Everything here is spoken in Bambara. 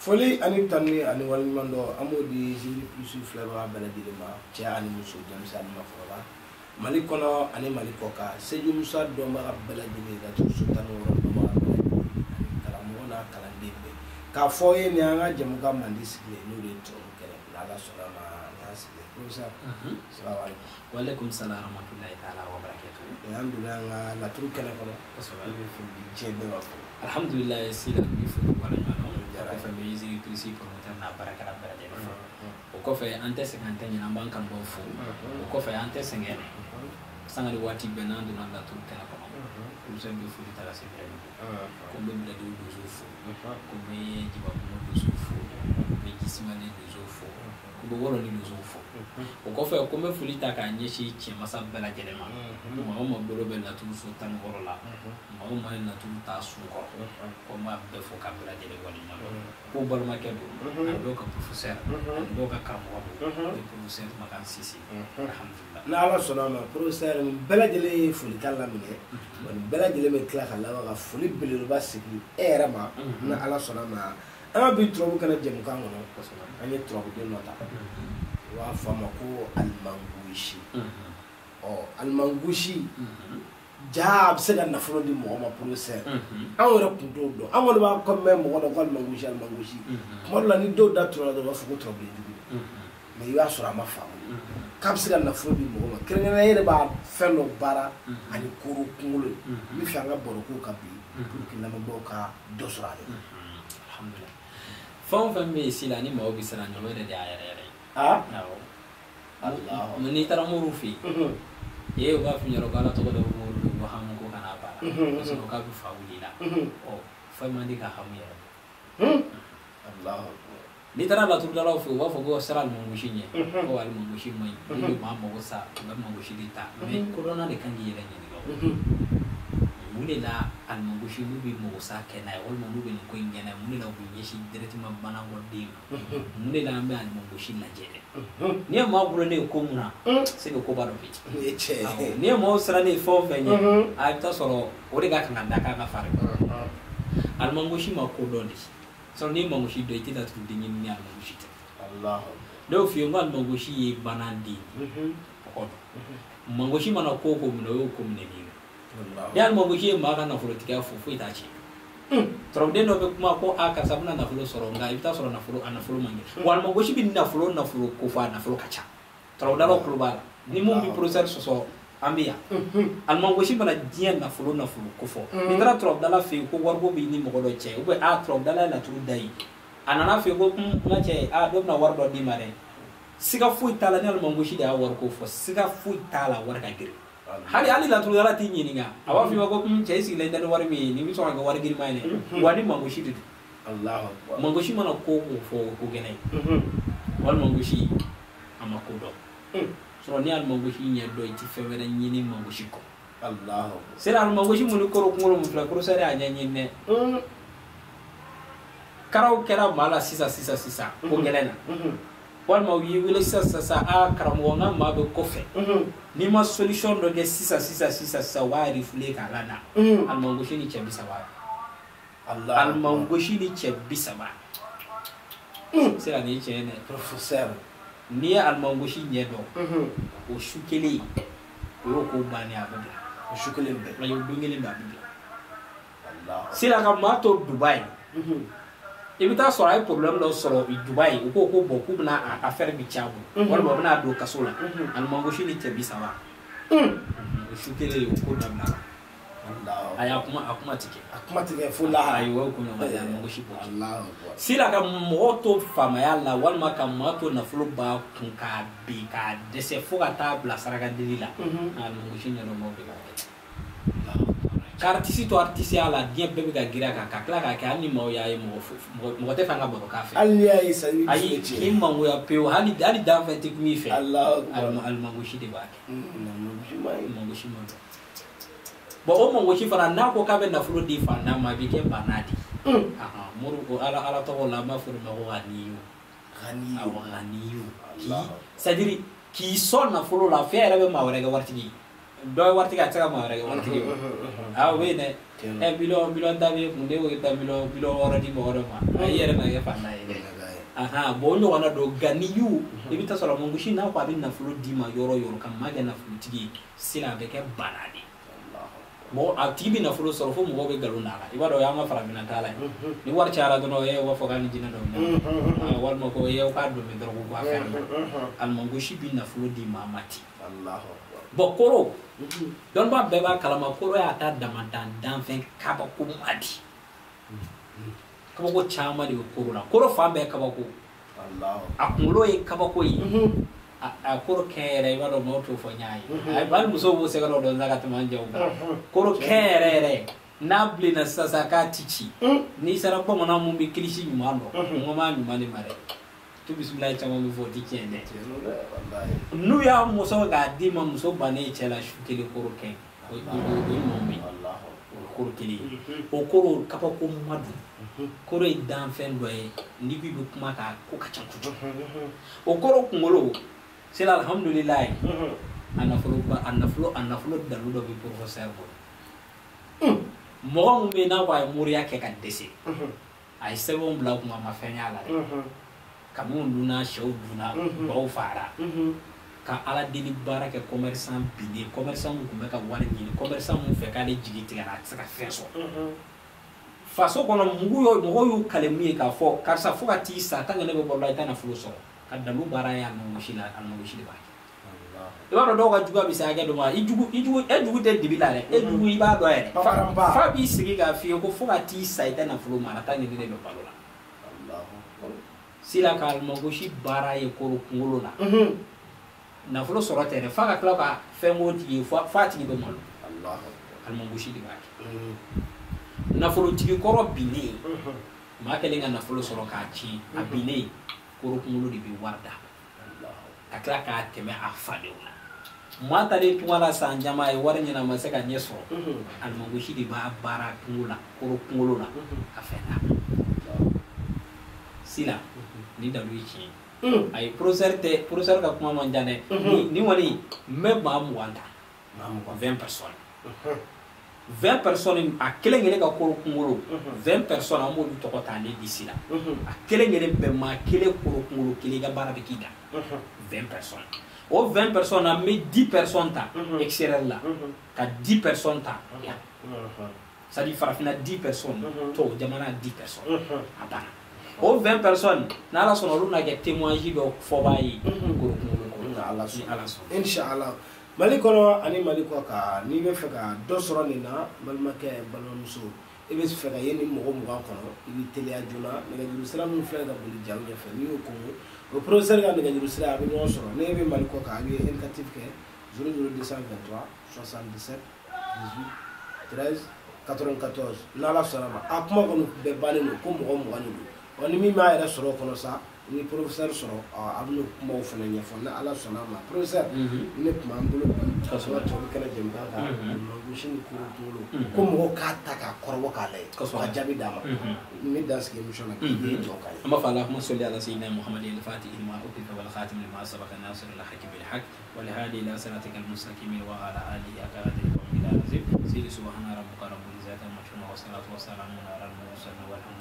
Foli ani tanuni ani waleɲuman dɔn an b'o di Zikiri Plus filɛbaga bɛɛ lajɛlen ma, cɛ ani muso, denmisɛn ani maakɔrɔba, Mali kɔnɔ ani Mali kɔ kan. Seju Musa dɔnbaga bɛɛ lajɛlen, laturu 16 dɔnbaga bɛɛ lajɛlen ani karamɔgɔ n'a kalanden bɛɛ, k'a fɔ aw ye nin y'an ka jɛmukan mandi sigilen, n'o de ye turabu kɛnɛ. N'Ala sɔnna a ma, nin y'an sigilen. Professeur, salaamaaleykum. Waaleykum salaam rahmatulahi taala wa barakatuhu. Nin y'an donna an ka laturu kɛnɛ kɔnɔ. Kosɛbɛ. I bɛ foli di diɲɛ bɛɛ ma fɔlɔ. Alhamdulilayi, sila n b'i fo k'i waleɲuman dɔn. Diyara n ye. O kɔfɛ, n bɛ Zikiri Plus promoteur n'a baarakɛla bɛɛ lajɛlen fo. O kɔfɛ, an tɛ sɛgɛn, an tɛ ɲinɛ, an b'an kanubaw fo. O kɔfɛ, an tɛ sɛgɛn, sanga ni waati bɛɛ n'an donna laturu kɛnɛ kɔnɔ, professeur bɛ foli ta ka se bɛɛ ma. Ko n bɛ Biladiw donso fo, ko n bɛ Jibakungo donso fo, ko n bɛ Jisimalen donso fo, ko n bɛ Wɔlɔni donso fo. O kɔfɛ, ko n bɛ foli ta k'a ɲɛsin cɛmasa bɛɛ lajɛlen ma. Maa o maa bolo bɛ laturu so 16 la, maa o maa ye laturu ta sun kɔrɔ, ko n b'a bɛɛ fo k'a bɛɛ lajɛlen waleɲuman dɔn. Ko balimakɛ don, ani dɔw ka professeur, ani dɔw ka karamɔgɔ don, o ye professeur Makan Sise, alhamdulilah. N'Ala sɔnna a ma, professeur, nin bɛɛ lajɛlen ye folikan laminɛ wa nin bɛɛ lajɛlen bɛ tila ka laban ka foli belebeleba sigi e yɛrɛ ma. Ni Ala sɔnna a ma, an ka bi turabu kɛnɛ jɛmukan kɔnɔ, an ye turabuden dɔ ta, u b'a fɔ a ma ko alimangosi. Ɔ, alimangosi jaa, a bɛ se ka nafolo di mɔgɔ ma. Professeur, anw yɛrɛ kun t'o dɔn, an kɔni b'a kɔ mɛn mɔgɔ dɔ ko alimangosi, alimangosi. Tuma dɔ la, ni dɔw da tura la dɔrɔn, u b'a fɔ ko turabuden jugu don, mais i b'a sɔrɔ a ma faamu k'a bɛ se ka nafolo di mɔgɔ ma. Kɛrɛnkɛrɛnnenya, e yɛrɛ b'a fɛn dɔ baara ani koro kunkolo ye. N bɛ fɛ an ka baro k'o kan bi pour que lamɛnbaaw ka dɔ sɔrɔ ale la. Alhamdulilah, fɛn o fɛn bɛ yen sisan ni maaw bɛ siran ɲɛ, o yɛrɛ de y'a yɛrɛ yɛrɛ ye. Awɔ. Alahu. N'i taara moriw fɛ yen, ee, u b'a f'i ɲɛna ko Ala tɔgɔ dɔ bɛ mori bolo ko hamu ko kana baara, parce que k'a bɛ fa wuli la. Ɔ, fɛn man di ka hamu yɛrɛ. Alahu. N'i taara laturudalaw fɛ yen, u b'a fɔ ko sira alimangosi ɲɛ, ko alimangosi man ɲi, n'u bɛ maa mago sa, u bɛ mangosi de ta. Mais kodɔnna de kan k'i yɛrɛ ɲininka o, mun de la alimangosi n'u bɛ mago sa kɛ n'a ye, walima n'u bɛ nin ko in kɛ n'a ye, mun de la u bɛ ɲɛsin directement banankɔden ma? Mun de la an bɛ alimangosi lajɛ dɛ? N'i ye maa bolo ne ye ko mun na, c'est que koba dɔ bɛ yen. Nin ye tiɲɛ ye. N'i ye maaw siran ne ye fɛn o fɛn ɲɛ, a bɛ taa sɔrɔ o de ka kan ka da k'a ka fari. Alimangosi ma ko dɔn de sɔrɔ. N'i ye mangosi dɔn, i tɛ laturuden ɲini ni alimangosi tɛ. Alahu. Ne y'o f'i ye n ko alimangosi ye banan den ye, kɔgɔ don. Mangosi mana ko o ko minɛ, o y'o ko minɛli ye. Ni alimangosi ye maa ka nafolotigiya fo, foyi t'a tiɲɛ. Turabuden dɔ bɛ kuma ko a karisa bɛna nafolo sɔrɔ, nka i bɛ taa sɔrɔ nafolo, a nafolo man kɛ. Wa alimangosi bɛ nafolo nafolo ko fɔ, a nafolo ka ca. Turabudalaw tulo b'a la, ni mun bɛ professeur sɔsɔ, an bɛ yan. Alimangosi mana diɲɛ nafolo nafolo ko fɔ, n'i taara turabudala fɛ yen ko wariko b'i ni mɔgɔ dɔ cɛ, ou bien a turabudala ye laturu da ye, a nana fɛ yen ko n ka cɛ, a dɔ bɛna wari dɔ d'i ma dɛ, siga foyi t'a la, ni alimangosi de y'a wariko fɔ, siga foyi t'a la, wari ka girin. Hali laturudala t'i ɲininka, a b'a f'i ma ko cɛ, i sigilen tɛ ni wari min ye, nin bɛ sɔn ka kɛ wari girinma ye dɛ. Wa ni mangosi de don. Alahu. Mangosi mana ko o ko fɔ, o ko gɛlɛn ye. Walimangosi a ma ko dɔn sɔrɔ. Ni alimangosi ɲɛ dɔn, i tɛ fɛn wɛrɛ ɲini mangosi kɔ. Alahu. Sera alimangosi mun ni koro kunkolo mun filɛ, professeur y'a ɲɛɲini dɛ. Karaw kɛra maa la sisan sisan sisan, ko gɛlɛn na, walima u y'i wele sisan sisan sisan, a karamɔgɔ, n ka maa bɛ kɔfɛ, n'i ma solution dɔ kɛ sisan sisan sisan sisan, u b'a refoulé k'a lada. Alimangosi ni cɛ 30. Alimangosi ni cɛ 30, sera nin ye tiɲɛ ye dɛ. Professeur. N'i ye alimangosi ɲɛ dɔn, o su kelen o y'o ko bannen, a bɛ bila. O su kelen bɛɛ. Ayi, o don kelen bɛɛ a bɛ bila. Alahu. Sera ka maa to Dubayi, i bɛ taa sɔrɔ a ye problème dɔ sɔrɔ Dubayi, u ko ko bon, k'u bɛna a affaire bi ci a bolo, walima u bɛna don kaso la. Alimangosi ni cɛ 30, o su kelen o ko dabila. Alahu. Ayi, a kuma ti kɛ. A kuma tɛ kɛ fo lahara. Ayi, o ko ɲɔgɔn ye alimangosi b'o kɛ. Alahu. Sila ka mɔgɔ to faamaya la, walima ka maa to nafolo b'a kun k'a bin k'a dɛsɛ fo ka taa bila saraka deli la, alimangosi ɲɛdɔnbaw de b'a kɛ. Ka artiste to artiste la, diɲɛ bɛɛ bɛ ka girin a kan, ka tila k'a kɛ hali ni maaw y'a ye, mɔgɔ tɛ fɛ an ka baro k'a fɛ. Hali n'i y'a ye sa, i bɛ Ayi, dusu k'i tiɲɛ. mangoya pewu, hali danfɛn tɛ kun i fɛ. Alahu. Alimangosi de b'a kɛ. Alimangosi ma ɲi. Mangosi ma dɔn. Bon, o mangosi fana, n'a ko k'a bɛ nafolo di fantan ma, a bɛ kɛ bana de ye. Ahan, mori ko Ala tɔgɔ la, an b'a fɔ o de ma ko ganiyu. Ganiyu. Awɔ, ganiyu. Alahu. C'est à dire k'i sɔn nafolo la, fɛn yɛrɛ bɛ maa wɛrɛ kɛ waritigi ye. Dɔ ye waritigi a tɛ se ka maa wɛrɛ kɛ waritigi ye o bɛ yen dɛ. Miliyɔn tan b'e kun, ne ko k'i bɛ taa miliyɔn 6 di mɔgɔ dɔ ma, a i yɛrɛ na kɛ fantan ye dɛ. Bon o ɲɔgɔnna don. Nka ni y'u i bɛ taa sɔrɔ mangosi n'a ko a bɛ nafolo d'i ma yɔrɔ o yɔrɔ ka maa kɛ nafolotigi ye, sini a bɛ kɛ bana de ye. Mɔgɔ a tigi bɛ nafolo sɔrɔ fo mɔgɔw bɛ nkalon d'a la. I b'a dɔn o y'an ka farafinna taala ye. Ni wari cayara dɔrɔn e b'a fɔ k'a ni jinɛ dɔ bɛ ɲɔgɔn, walima ko e k'a don bɛ dɔrɔn ko a fɛn na. Alimangosi bɛ nafolo di maa ma ten. Bon koro dɔnnibaa bɛɛ b'a kalama, koro y'a ta damadan danfɛn kabako ma di. Kabako caman de bɛ koro la. Koro fan bɛɛ kabako. A kunkolo ye kabako ye. A koro kɛn yɛrɛ i b'a dɔn maaw t'o fɔ n y'a ye. Hali musow b'o sɛgɛ dɔ dɔn sa ka tɛmɛ an cɛw kan. Koro kɛn yɛrɛ yɛrɛ n'a bilenna sisan k'a ti ci. N'i sera bamanan mun bɛ kilisi ɲuman dɔn, n ko m'a ɲuman de ma dɛ. Tu bisimila caman bɛ fɔ o ti tiɲɛ dɛ. N'u y'a muso k'a d'i ma, muso bannen cɛ la su kelen koro kɛn. O ɲuman bɛ yen. O ye koro kelen ye. O koro kabako ma don. Koro ye danfɛn dɔ ye n'i ko i bɛ kuma k'a ko ka ca kojugu. O koro kunkolo sela alhamdulilayi, a nafolo dalu dɔ bɛ professeur bolo. Mɔgɔ mun bɛ yen n'a ko a ye moriya kɛ ka dɛsɛ, a ye sɛbɛnw bila kun a ma fɛn y'a la dɛ. Kamiw dunna, sɛw dunna, baw fara. Ka ala deli baara kɛ commerçant binnen, commerçant mun tun bɛ ka wari ɲini, commerçant mun fɛ k'ale jigi tigɛra a tɛ se ka fɛn sɔrɔ. Faso kɔnɔ mɔgɔw y'u kale mun ye k'a fɔ karisa fo ka t'i sa tant que ne bɛ balo la i tɛ nafolo sɔrɔ. Ka dalu baara ye alimangosi la, alimangosi de b'a kɛ. I b'a dɔn dɔw ka juguya bɛ se hakɛ dɔ ma, e jugu tɛ dibi la dɛ, e jugu i b'a dɔn yɛrɛ. Fa b'i sigi k'a f'i ye ko fo ka t'i sa i tɛ nafolo mara tant que ne bɛ balo la. Sila ka alimangosi baara ye koro kunkolo la. Nafolo sɔrɔ tɛ dɛ, f'a ka tila ka fɛn k'o tigi ye f'a tigi bɛ malo. Alimangosi de b'a kɛ. Nafolotigi kɔrɔ binnen, maa kɛlen ka nafolo sɔrɔ k'a tiɲɛ, a binnen koro kunkolo de bɛ wari d'a ma ka tila k'a tɛmɛ a fadenw na. Maa talen tunga la san caman a ye wari ɲini a ma se ka ɲɛ sɔrɔ, alimangosi de b'a baara kungo la, koro kunkolo la ka fɛn d'a ma. Sila ni dalu ye tiɲɛ ye. Ayi professeur tɛ, professeur ka kuma man jan dɛ. Ni kɔni n bɛ maa 20 ta, 20 personnes. 20 personnes a kelen kelen ka koro kunkolo, 20 personnes an b'olu tɔgɔ ta ale disi la. A kelen kelen bɛɛ maa kelen koro kunkolo kelen i ka baara bɛ k'i da. 20 personnes. O 20 personnes an bɛ 10 personnes ta extérieur la, ka 10 personnes ta yan. C'est à dire farafinna 10 personnes, tubabu jamana 10 personnes. A banna. O 20 personnes n'Ala sɔnna olu bɛna kɛ témoignage dɔ fɔbaa ye koro kunkolo kɔnɔ. Ni Ala sɔnna. Inshallah. Mali kɔnɔ ani Mali kɔ kan, n'i bɛ fɛ ka dɔ sɔrɔ nin na, balimakɛ balimamuso, i bɛ fɛ ka ye nin mɔgɔ 20 kɔnɔ, i bɛ teliya joona. Nɛgɛjuru sira min filɛ ka boli jaw ɲɛfɛ, n'i y'o kɔn, o professeur ka nɛgɛjuru sira a bɛ ɲɔgɔn sɔrɔ. N'e bɛ Mali kɔ kan, a bɛ indicatif kɛ 00223 77 18 13 94. N'Ala sɔnna ma, a kuma kɔni bɛɛ bannen don ko mɔgɔ 20 de don. Ɔ ni min b'a yɛrɛ sɔrɔ o kɔnɔ sa, ni professeur sɔrɔ, a bɛna kumaw fana ɲɛfɔ. Ni Ala sɔnna a ma, professeur, ne tun b'an bolo bi ka sɔrɔ tubabu kɛnɛ jɛmukan kan, alimangosi ni koro kunkolo, ko mɔgɔw k'a ta k'a kɔrɔbɔ k'a lajɛ, ka jaabi d'a ma. N bɛ dan sigi émission na k'i ye jɔ k'a ye. An b'a fɔ Allahumma salli ala sayyidina Muhammadin al-Fatihi lima ughliqa wal khatimi lima sabaqa nasiril haqqi bil haqq wal hadi ila siratikal mustaqim wa ala alihi haqqa qadrihi wa miqdarihi al-azim. Sayyidi subhana rabbika rabbil izzati amma yasifun wa salatu wa salamun ala al-mursalin walhamdulillahi.